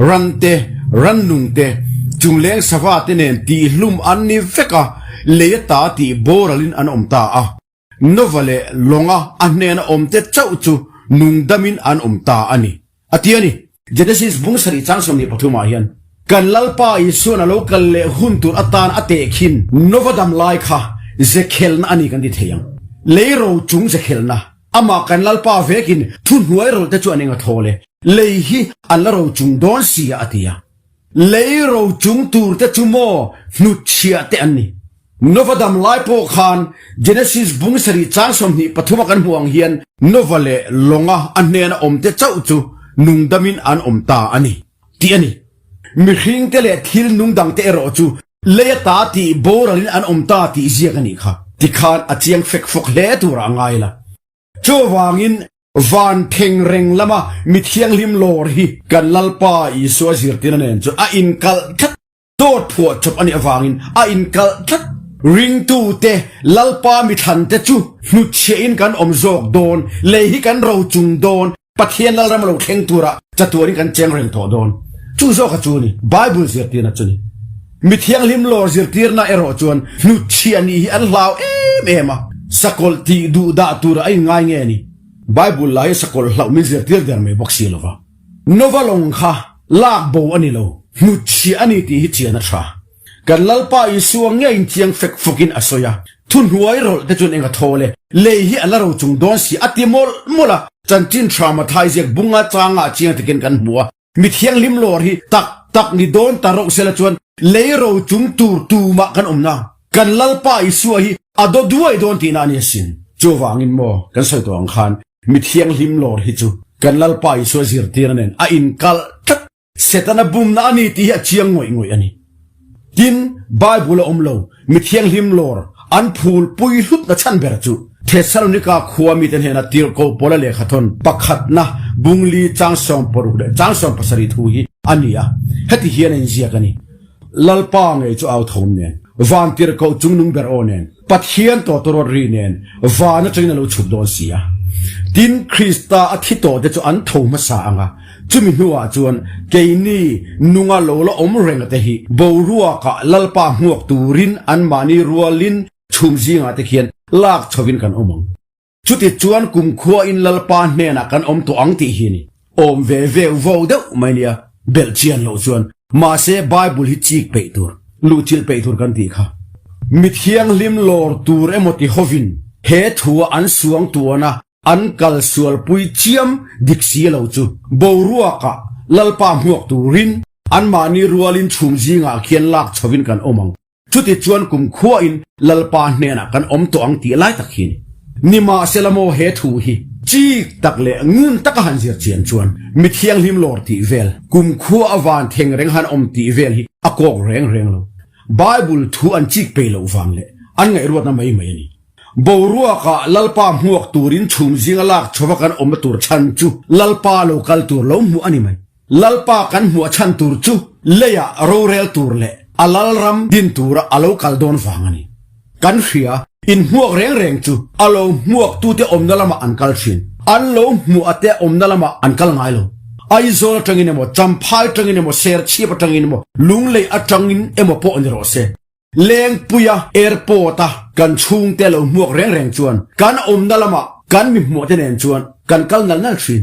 ran te, rannung te, chungleng sava te nen tihhlum an ni vek a, lei ata tih boralin an awm ta a. Nova leh lawnga a hnena awmte chauh chu nungdamin an awm ta a ni, a ti a ni. Genesis bung sarih chang 23 ah hian kan Lalpa Isuan a lo kal leh hun tur atan a tehkhin Nova dam lai kha zekhelna a ni kan ti thei ang. Lei ro chung zekhelna, amah kan Lalpa vekin thuhnuai rawlh te chu an eng a thawl e, lei hi an la ro chung dawn si a a ti a. Lei ro chung tur te chu maw hnutchhiah te an ni. Nova dam lai pawh khan Genesis bung sarih chang 23 a kan hmuh ang hian Nova leh lawnga a hnena awmte chauh chu nungdamin an awm ta a ni tih a ni. Mihringte leh thil nungdangte erawh chu lei ata tih boralin an awm ta tih ziak a nih kha. Tikhan a chiang fek fawk hle turah a ngai la. Chuvangin van theng reng lama mi thianghlim lawr hi kan Lalpa Isua zirtirna nen chuan a inkalh tlat. Dawt phuah chawp a nih avangin a inkalh tlat. Ringtute, Lalpa mithlante chu hnutchhiahin kan awm zawk dawn, lei hi kan ro chung dawn, Pathian Lalram lo thleng turah chatuanin kan cheng reng tawh dawn. Chu zawka chu a ni, Bible zirtirna chu a ni. Mi thianghlim lawr zirtirna erawh chuan hnutchhiah nih hi an hlau em em a, sakawlh tih duh dah turah a inngai nge a ni. Bible lah hi sakawlh hlauh min zirtir der mai bawk si lova. Nova lawng kha lak bo a ni lo, hnutchhiah a ni tih hi chian a tha. Kan Lalpa Isua ngeiin chiang fek fawkin a sawi a, thuhnuai rawlh te chuan eng a thawl e, lei hi a la ro chung dawn si a ti mawlh mawlh a, chanchin tha Mathai ziak bunga changa chiang takin kan hmu a, mi thianghlim lawr hi tak tak ni dawn ta rauh sela chuan lei ro chung tur tumah kan awm na. Kan Lalpa Isua hi a daw duai dawn tihna a ni asin. Chuvangin maw kan sawi tawh ang khan Mi thianghlim lawr hi chu kan Lalpa Isua zirtirna nen a inkalh tlat. Setana bumna a ni tih hi a chiang ngawih ngawih a ni. Tin, Bible a awm lo, mi thianghlim lawr an phul pui hlutna chhan ber chu Thessalonika khua mite hnena tirhkoh Paula lehkhathawn pakhatna bungli chang 60 leh chang 70 thu hi a ni a, heti hian a inziak a ni. Lalpa ngei chu au thawm nen, van tirhkoh chungnung ber aw nen, Pathian tawtawrawt ri nen, van atangin a lo chhuk dawn si a. Tin, Krista a thi tawhte chu an tho hmasa ang a, chumi hnuah chuan keini nunga lo la awm reng te hi boruakah Lalpa hmuak turin anmahni rualin chhum zingah te khian lak chhovin kan awm ang. Chuti chuan kumkhua in Lalpa hnenah kan awm tawh ang tih hi a ni. Awm ve veu vo deuh mai nia, belh chian loh chuan. Mahse Bible hi chik peih tur, luhchilh peih tur kan tih kha. Mi thianghlim lawr tur emaw ti hovin he thua an suang tuana an kal sualpui chiam dik si lo chu boruakah Lalpa hmuak turin anmahni rualin chhum zingah khian lak chhovin kan awm ang. Chuti chuan kumkhuain Lalpa hnenah kan awm tawh ang tih lai tak hi ni. Nimahsela maw he thu hi chik tak leh ngun taka han zir chian chuan mi thianghlim lawr tih vel, kumkhua a van theng reng han awm tih vel hi a kawk reng reng lo. Bible thu an chik peih loh vang leh an ngaihruatna mai mai a ni. Boruakah Lalpa hmuak turin chhum zinga lak chhova kan awmna tur chhan chu Lalpa lo kal tur lo hmuh a ni mai. Lalpa kan hmuh chhan tur chu leiah rorel tur leh a lalram din tura a lo kal dawn vang a ni. Kan hria, inhmuak reng reng chu a lo hmuaktute awmna lamah an kal thin. An lo hmuh ate awmna lamah an kal ngai lo. Aizawl atangin emaw, Champhai atangin emaw, Serchhip atangin emaw, Lunglei atangin emaw pawh ni rawh se. Lengpuia airport-a kan chhungte lo hmuak reng reng chuan kan awmna lamah kan mi hmuahte nen chuan kan kal nal nal thin.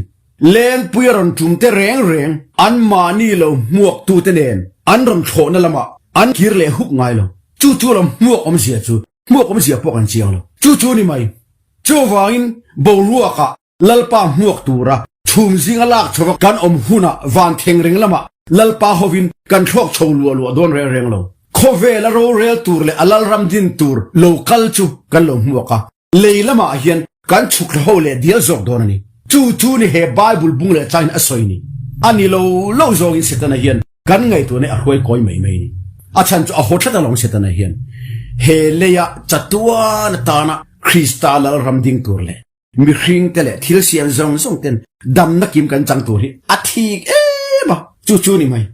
Lengpuia rawn tumte reng reng anmahni lo hmuaktute nen an rawn thlawhna lamah an kir leh huk ngai lo. Chu chu lo hmuak awmzia chu hmuak awmzia pawh kan chiang lo. Chu chu ni mai. Chuvangin boruakah Lalpa hmuak tura chhum zinga lak chhova kan awm hunah van thleng reng lamah Lalpa hovin kan thlawk chho luah luah dawn reng reng lo. Khawvela rorel tur leh a lalram din tur lo kal chu kan lo hmuak a, lei lamah hian kan chhuk thla ho leh dial zawk dawn a ni. Chu chu ni he Bible bung leh changin a sawi ni. A ni lo lo zawngin Setana hian kan ngaihtuahna a hruai kawi mai mai ni. A chhan chu a haw tlat alawm Setana hian he leia chatuan atana Krista lalram ding tur leh Mihring te leh thil siam zawng zawng ten damna kim kan chang tur hi a thik em a, chu chu ni mai.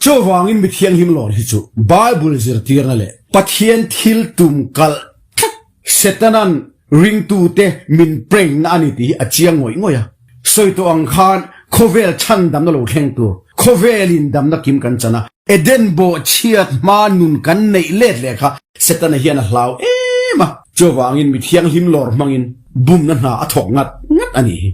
Chuvangin mi thianghlim lawr hi chu Bible zirtirna leh Pathian thil tum kalh tlat. Setana'n ringtute min prank-na a ni tih hi a chiang ngawih ngawih a. Sawi tawh ang khan khawvel chhandamna lo thleng tur, khawvelin damna kim kan chan a, Eden bawh chhiat hma nun kan neih let leh kha Setana hian a hlau em a. Chuvangin mi thianghlim lawr hmangin bumna hna a thawk ngat ngat a nih hi.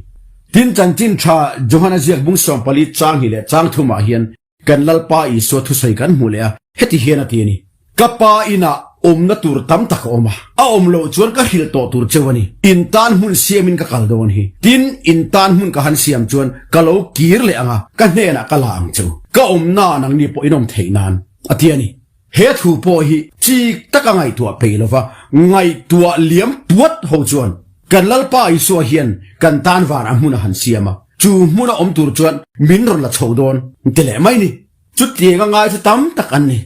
Tin chanchin tha Johana ziak bung 14 chang hnih leh chang thumah hian Kan Lalpa Isua thusawi kan hmuh leh a, heti hian a ti a ni, Ka Pa inah awmna tur tam tak a awm a, a awm loh chuan ka hrilh tawh tur cheu a ni. In tan hmun siamin ka kal dawn hi. Tin, in tan hmun ka han siam chuan ka lo kir leh ang a, ka hnenah ka la ang cheu. Ka awmna nangni pawh in awm theih nan, a ti a ni. He thu pawh hi chik taka ngaihtuah peih lova ngaihtuah liam puat ho chuan kan Lalpa Isua hian kan tan van a hmun a han siam a, chu hmuna awm tur chuan min rawn la chho dawn ti leh mai ni. Chutianga ngai chu tam tak an ni.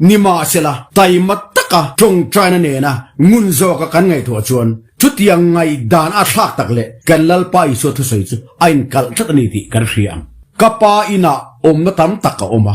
Nimahsela, taima taka tawngtaina nena ngun zawka kan ngaihtuah chuan chutiang ngaihdan a thlak tak leh kan Lalpa Isua thusawi chu a inkalh tlat a ni tih kan hria ang. Ka Pa inah awmna tam tak a awm a.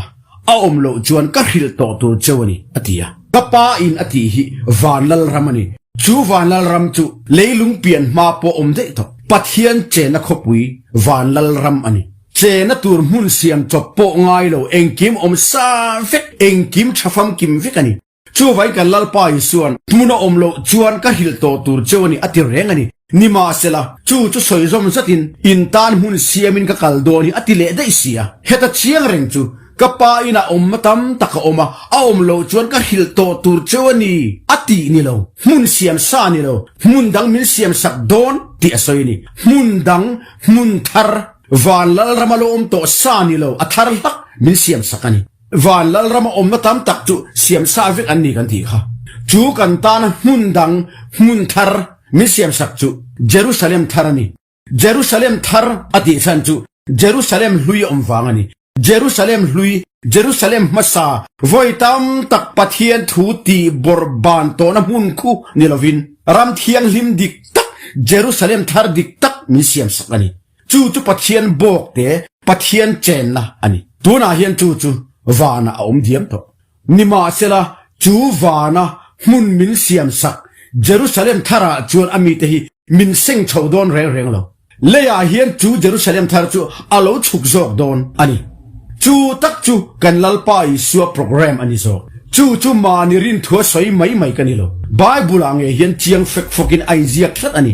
A awm loh chuan ka hrilh tawh tur cheu a ni, a ti a. Ka pa in a tih hi Vanlal ram a ni. Chu Vanlal ram chu leilung pian hma pawh awm daih tawh. Pathian chena khawpui Vanlal ram a ni. Chena tur hmun siam chawp pawh ngai lo, engkim awm sa vek, engkim tha famkim vek a ni. Chuvai kan Lalpa Isuan, Hmun a awm loh chuan ka hrilh tawh tur cheu a ni a ti reng a ni. Nimahsela, chu chu sawi zawm zatin in tan hmun siamin ka kal dawn hi a ti leh daih si a. Heta chiang reng chu ka pa inah awmna tam tak a awm a, a awm loh chuan ka hrilh tawh tur cheu a ni a tih ni lo. Hmun siam sa ni lo, hmun dang min siam sak dawn tih a sawi a ni. Hmun dang, hmun thar, van Lalrama lo awm tawh sa ni lo, a thar hlak min siam sak a ni. Van Lalrama awmna tam tak chu siamsa vek an ni kan tih kha. Chu kan tana hmun dang, hmun thar min siamsak chu Jerusalem thar a ni. Jerusalem thar a tih chhan chu Jerusalem hlui a awm vang a ni. Jerusalem hlui, Jerusalem hmasa, vawi tam tak Pathian thu tih bawrh ban tawhna hmun khu ni lovin ram thianghlim dik tak, Jerusalem thar dik tak min siamsak a ni. Chu chu Pathian bawk te, Pathian chenna a ni. Tunah hian chu chu vanah a awm diam tawh. Nimahsela, chu vana hmun min siamsak Jerusalem tharah chuan a mite hi min seng chho dawn reng reng lo. Leiah hian chu Jerusalem thar chu a lo chhuk zawk dawn a ni. Chu tak chu kan Lalpa Isua program a ni zawk. Chu chu mahni rinthua sawi mai mai ka ni lo. Bible-ah ngei hian chiang fek fawkin a inziak tlat a ni.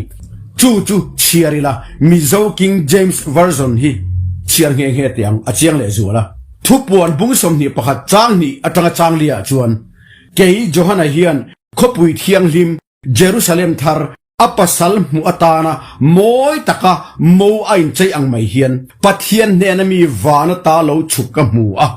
Chu chu chhiar ila Mizo King James Version hi chhiar nghe nghe teh ang a chiang leh zual a. Thupuan bung 21 chang hnih atanga chang liah chuan kei Johana hian khawpui thianghlim Jerusalem thar a pasal hmuh atana mawi taka mo a inchei ang mai hian Pathian hnena mi van ata lo chhuk ka hmu a.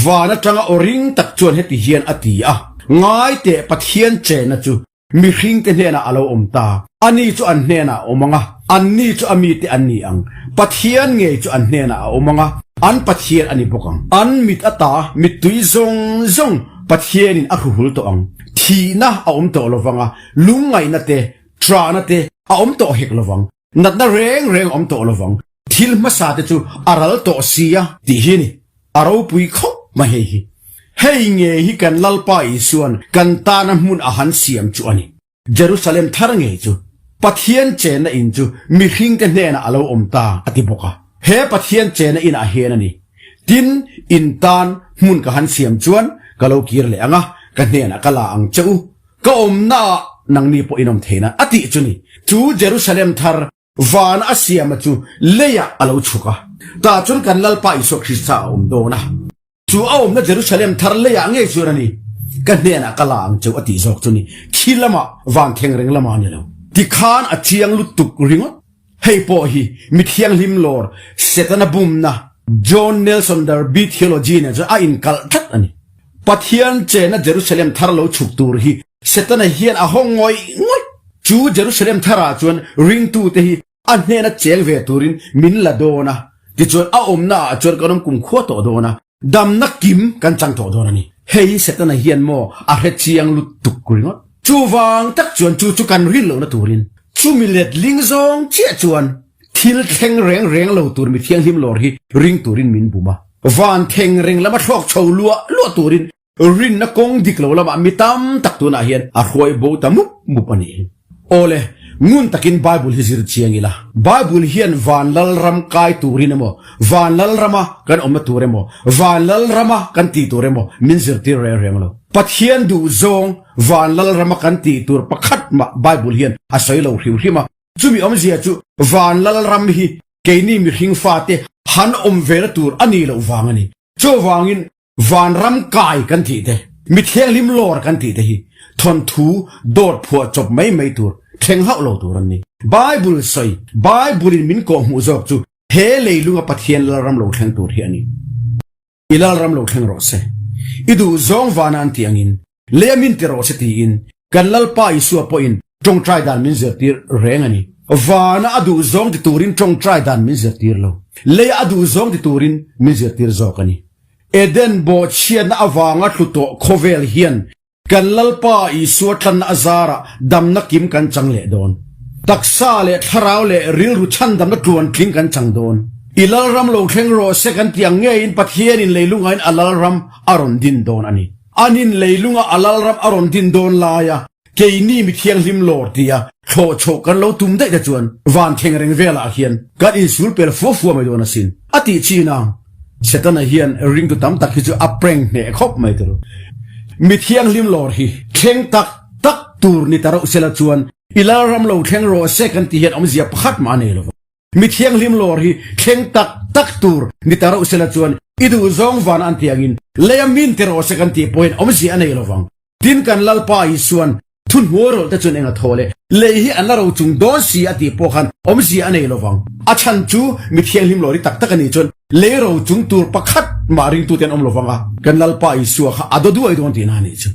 Van atanga aw ring tak chuan heti hian a ti a, Ngai teh Pathian chenna chu Mihringte hnenah a lo awm ta. Ani chu an hnenah a awm ang a, anni chu a mite an ni ang. Pathian ngei chu an hnenah a awm ang a, an Pathian a ni bawk ang. An mit ata mittui zawng zawng Pathianin a hruhul tawh ang. Thihna a awm tawh lo vang a, lungngaihna te, ṭahna te a awm tawh hek lo vang. Natna reng reng a awm tawh lo vang. Thil hmasa te chu a ral tawh si a tih hi a ni. A ropui khawp mai hei hi. Hei nge hi kan Lalpa Isuan kan tana hmun a han siam chu a ni. Jerusalem thar ngei chu Pathian chenna in chu mihringte hnenah a lo awm ta a ti bawk a. He Pathian chenna inah hian a ni. Tin, in tan hmun ka han siam chuan ka lo kir leh ang a, ka hnenah ka la ang che u. Ka awmnaah nangni pawh in awm theihna a tih chu ni. Chu Jerusalem thar Van a siama chu leiah a lo chhuk a, tah chuan kan Lalpa Isua Krista a awm dawn a. Chu a awmna Jerusalem thar leiah ngei chuan a ni, Ka hnenah ka la ang cheu a tih zawk chu ni, khi lamah van thleng reng lamah a ni lo. Tikhan a chiang lutuk ringawt. Hei pawh hi mi thianghlim lawr Setana bumna John Nelson Darby theology nen chuan a inkalh tlat a ni. Pathian chena Jerusalem thar lo chhuk tur hi Setana hian a haw ngawih ngawih. Chu Jerusalem tharah chuan ringtute hi a hnena cheng ve turin min la dawn a, tichuan a awmnaah chuan kan awm kumkhua tawh dawn a, damna kim kan chang tawh dawn a ni. Hei hi Setana hian maw a hre chiang lutuk ringawt. Chuvang tak chuan chu chu kan rin lohna turin chumi letling zawng chiah chuan thil thleng reng reng lo tur mi thianghlim lawr hi ring turin min bum a. Van thleng reng lama thlawk chho luah luah turin Rinna kawng dik lo lamah mi tam tak tunah hian a hruai bo ta mup mup a ni. Awle, ngun takin Bible hi zir chiang ila. Bible hian van lalram kai turin emaw, van lalrama kan awmna tur emaw, van lalrama kan tih tur emaw min zirtir reng reng lo. Pathian duh zawng van lalrama kan tih tur pakhat mah Bible hian a sawi lo hrim hrim a. Chumi awmzia chu van lalram hi keini mihring fate han awm vena tur a nih loh vang a ni. Chuvangin Vanram kai kan tih te, mi thianghlim lawr kan tih te hi thawnthu dawt phuah chawp mai mai tur, thleng hauh lo tur an ni. Bible sawi, Bible in min kawhhmuh zawk chu he leilunga Pathian Lalram lo thleng tur hi a ni. I Lalram lo thleng rawh se. I duh zawng vana an tih angin Lei a min ti rawh se tiin kan Lalpa Isua pawhin tawngtai dan min zirtir reng a ni. Vana a duh zawng ti turin tawngtai dan min zirtir lo. Lei a duh zawng ti turin min zirtir zawk a ni. Eden bawhchhiatna avanga tlu tawh khawvel hian kan Lalpa Isua tlanna a zarah damna kim kan chang leh dawn. Taksa leh thlarau leh rilru chhandamna tluantling kan chang dawn. I Lalram lo thleng rawh se kan tih ang ngeiin Pathianin leilungain a Lalram a rawn din dawn a ni. An in leilunga a lalram a rawn din dawn laia keini mi thianghlim lawr tia thlawh chhoh kan lo tum daih te chuan van thleng reng velah hian kan insul pel fua fua mai dawn asin a tih chin ang. Setana hian ringtu tam tak hi chu a prank hneh khawp mai tur. Mi thianghlim lawr hi thleng tak tak tur ni ta reuh sela chuan i lalram lo thleng rawh se kan tih hian awmzia pakhat mah a nei lo. Mi thianghlim lawr hi thleng tak tak tur ni ta reuh sela chuan i duh zawng van an tih angin lei a min ti rawh se kan tih pawhin awmzia a nei lo vang. Tin kan Lalpa Isuan thuhnuai rawlh te chuan eng a thaw le, lei hi an la ro chung dawn si a tih pawh khan awmzia a nei lo vang. A chhan chu mi thianghlim lawr hi tak tak a nih chuan lei ro chung tur pakhat mah ringtute an awm lo vang a, kan Lalpa Isua kha a daw duai dawn tihna a nih chu.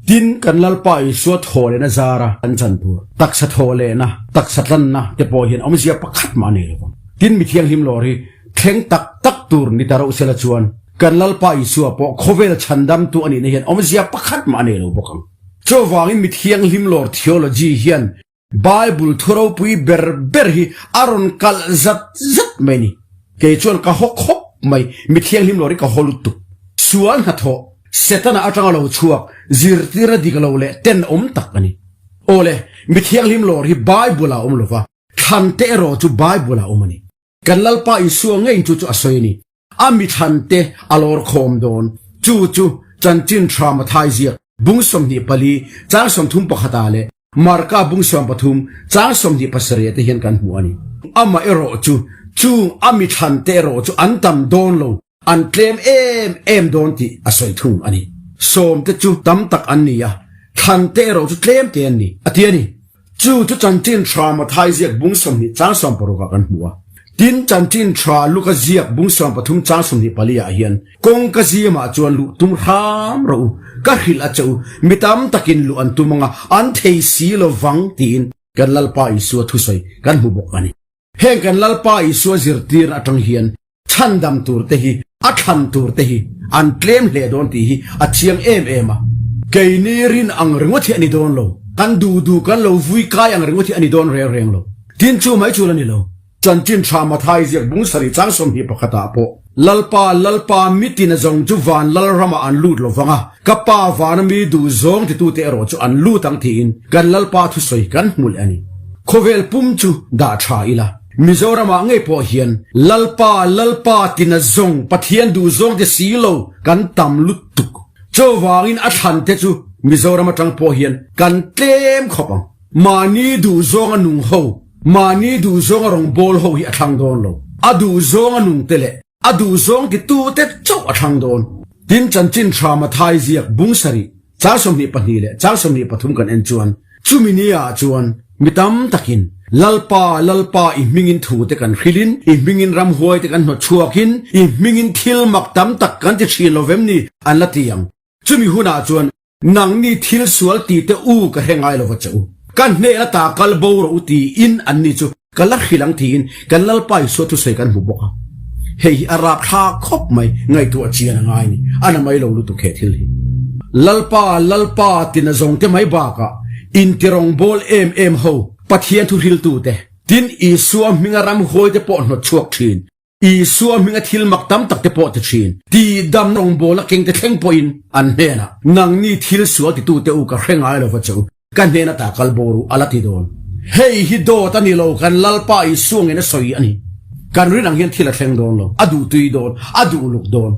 Tin, kan Lalpa Isua thaw lehna zara kan chan tur, taksa thaw lehna, taksa tlanna te pawh hian awmzia pakhat mah a nei lo vang. Tin, mi thianghlim lawr hi thleng tak tak tur ni ta reuh sela chuan kan Lalpa Isua pawh khawvel chhandamtu a nihna hian awmzia pakhat mah a nei lo bawk ang. Chuvangin mi thianghlim lawr theology hian Bible thu ropui ber ber hi a rawn kalh zat zat mai ni. Kei chuan ka haw khawp mai, mi thianghlim lo ri ka haw lutuk. Sual hnathawh, Setana atanga lo chhuak, zirtirna dik lo leh tenawm tak a ni. Awle, mi thianghlim lawr hi Bible ah a awm lova, thlan te erawh chu Bible ah a awm a ni. Kan Lalpa Isua ngeiin chu chu a sawi a ni. A mi thlante a lawr khawm dawn. Chu chu Chanchin Tha Mathai ziak bung 24 chang 31 ah leh Marka bung 13 chang 27 te hian kan hmu a ni. Amah erawh chu chung a mi thlante erawh chu an tam dawn lo, an tlem em em dawn tih a sawi thung a ni. Sawmte chu tam tak an ni a, thlante erawh chu tlem te an ni, a ti a ni. Chu chu Chanchin Tha Mathai ziak bung 20 chang 16 ah kan hmu a. Tin, Chanchin Tha Luka ziak bung 13 chang 24 ah hian, Kawngka zimah chuan luh tum hram rawh u, ka hrilh a che u, mi tam takin luh an tum anga an thei si lo vang tiin kan Lalpa Isua thusawi kan hmu bawk a ni. Heng kan Lalpa Isua zirtirna atang hian chhandam tur te hi, a thlan tur te hi an tlem hle dawn tih hi a chiang em em a. Keini rin ang ringawt hi a ni dawn lo, kan duh duh kan lo vui kai ang ringawt hi a ni dawn reng reng lo. Tin chu mai chul a ni lo. Chanchin tha Mathai ziak bung sarih chang 21 ah pawh, Lalpa, Lalpa, mitin a zawng chu van Lalramah an lut lo vang a, ka Pa vana mi duh zawng titute erawh chu an lut ang tiin kan Lalpa thusawi kan hmu leh a ni. Khawvel pum chu dah tha ila. Mizoramah ngei pawh hian Lalpa, Lalpa tina zawng Pathian duh zawng te si lo kan tam lutuk. Chuvangin a thlan te chu Mizoram atang pawh hian kan tlem khawp ang. Mahni duh zawnga nung ho, mahni duh zawnga rawngbawl ho hi a thlang dawn lo. A duh zawnga nung te leh a duh zawng titu te chauh a thlang dawn. Tin chanchin tha Mathai ziak bung sarih Chang 22 leh chang 23 kan en chuan chumi ni ah chuan mi tam takin Lalpa, Lalpa i hmingin thu te kan hrilhin, i hmingin ramhuai te kan hnawt chhuakin, i hmingin thil mak tam tak kan ti thin lo vem ni an la ti ang. Chumi hunah chuan nangni thil sual ti te u ka hre ngai lova che u. Ka hnehna ta kal bo rawh u tiin anni chu Ka la hrilh ang tiin kan Lalpa Isua thusawi kan hmu bawk a. Hei hi a rapthlak khawp mai, ngaihtuah chian a ngai ni. A na mai lo lutuk he thil hi. Lalpa, Lalpa tina zawngte mai bakah intirawngbawl em em ho, Pathian thuhriltute, tin Isua hminga ramhuaite pawh hnawt chhuak thin. Isua hminga thil mak tam tak te pawh ti thin. Tihdam rawngbawla kengte thleng pawhin an hnenah, Nangni thil sual titute u ka hre ngai lo va che u. Ka hnen ata kal bo ru a la ti dawn. Hei hi dawt a ni lo, kan Lalpa Isua ngin a sawi a ni. Kan rin ang hian thil a thleng dawn lo, a duh tui dawn, a duh luk dawn.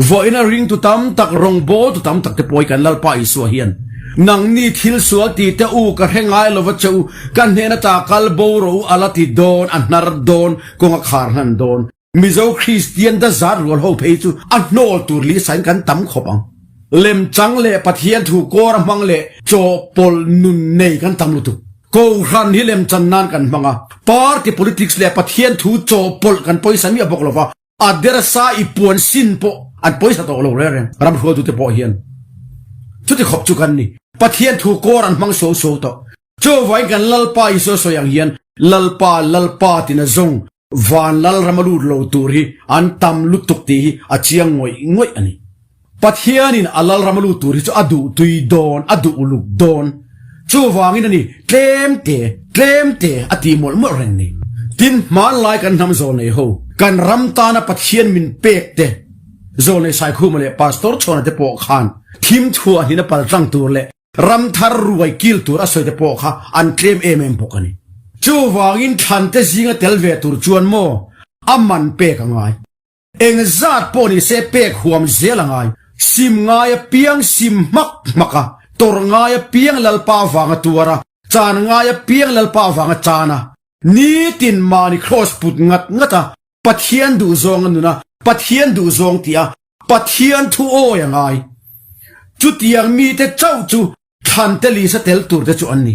Vawiin a ringtu tam tak, rawngbawltu tam tak te pawh hi kan Lalpa Isua hian, Nangni thil sual ti te u, ka hre ngai lova che u, ka hnen ata kal bo rawh u a la ti dawn, a hnar dawn, kawng a khar hnan dawn. Mizo Kristian da zat rual ho phei chu a hnawl tur lisain kan tam khawp ang. Lemchang leh Pathian thu kawr a hmang leh chawhpawlh nun nei kan tam lutuk. Kohhran hi lemchan nan kan hmang a, party politics leh Pathian thu chawhpawlh kan pawisa miah bawk lova, a dersa i puan sin pawh an pawisa tawh lo reng reng. Ram hruaitute pawh hian chuti khawp chu kan ni. Pathian thu kawr an hmang suau suau tawh. Chuvangin kan Lalpa Isua sawi ang hian Lalpa, Lalpa tina zawng Van Lalram a lut lo tur hi an tam lutuk tih hi a chiang ngawih ngawih a ni. Pathianin a Lalram a lut tur hi chu a duh tui dawn, a duh uluk dawn. Chuvangin a ni, tlem te, tlem te a tih mawlh mawlh reng ni. Tin, hmanlai kan hnam zawlnei ho, kan ram tana Pathian min pek te, Zawlnei Saikhuma leh Pastor Chhuana te pawh khan thim thuah hnin a paltlang tur leh Ram thar ruai kil tur a sawi te pawh kha an tlem em em bawk a ni. Chuvangin thlan te zinga tel ve tur chuan maw a man pek a ngai. Eng zat pawh ni se pek huam zel a ngai. Sim ngai apiang sim hmak hmak a, tawrh ngai apiang Lalpa avanga tuar a, chan ngai apiang Lalpa avanga chan a, nitin mahni kraws put ngat ngat a, Pathian duhzawng a nun a, Pathian duhzawng tih a, Pathian thu awi a ngai. Chutiang mite chauh chu thlante lisa tel tur te chu an ni.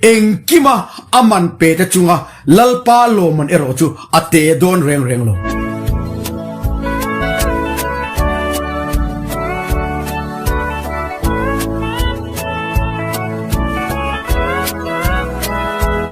Engkima a man pe te chunga Lalpa lawmman erawh chu a te dawn reng reng lo.